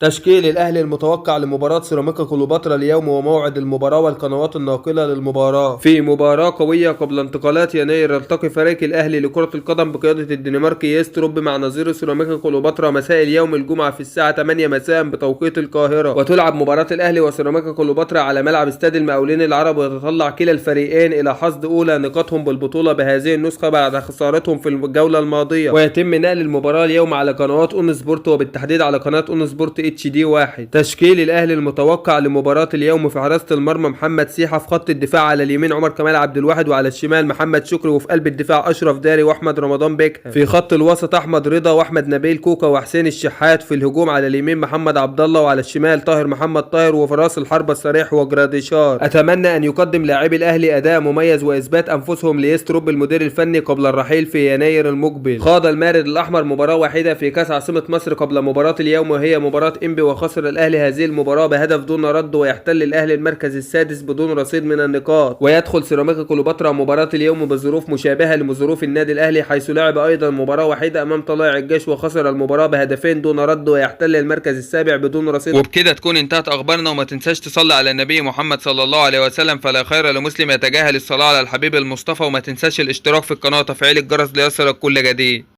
تشكيل الأهلي المتوقع لمباراة سيراميكا كليوباترا اليوم وموعد المباراة والقنوات الناقلة للمباراة. في مباراة قوية قبل انتقالات يناير، يلتقي فريق الأهلي لكرة القدم بقيادة الدنماركي يس تروب مع نظيره سيراميكا كليوباترا مساء اليوم الجمعة في الساعة 8 مساء بتوقيت القاهرة. وتلعب مباراة الأهلي وسيراميكا كليوباترا على ملعب استاد المقاولين العرب، ويتطلع كلا الفريقين إلى حصد أولى نقاطهم بالبطولة بهذه النسخة بعد خسارتهم في الجولة الماضية. ويتم نقل المباراة اليوم على قنوات اون سبورت، وبالتحديد على قناة اون سبورت HD 1. تشكيل الاهلي المتوقع لمباراة اليوم: في حراسة المرمى محمد سيحة، في خط الدفاع على اليمين عمر كمال عبد الواحد، وعلى الشمال محمد شكري، وفي قلب الدفاع اشرف داري واحمد رمضان بيكهام، في خط الوسط احمد رضا واحمد نبيل كوكا وحسين الشحات، في الهجوم على اليمين محمد عبد الله، وعلى الشمال طاهر محمد طاهر، وفي راس الحربة الصريح وجراديشار. اتمنى ان يقدم لاعبي الاهلي اداء مميز واثبات انفسهم ليستروب المدير الفني قبل الرحيل في يناير المقبل. خاض المارد الاحمر مباراة واحدة في كاس عاصمة مصر قبل مباراة اليوم، وهي مباراة انبي، وخسر الاهلي هذه المباراة بهدف دون رد، ويحتل الاهلي المركز السادس بدون رصيد من النقاط. ويدخل سيراميكا كليوباترا مباراة اليوم بظروف مشابهة لظروف النادي الاهلي، حيث لعب ايضا مباراة واحدة امام طلائع الجيش وخسر المباراة بهدفين دون رد، ويحتل المركز السابع بدون رصيد. وبكده تكون انتهت اخبارنا، وما تنساش تصلي على النبي محمد صلى الله عليه وسلم، فلا خير لمسلم يتجاهل الصلاة على الحبيب المصطفى. وما تنساش الاشتراك في القناة وتفعيل الجرس ليصلك كل جديد.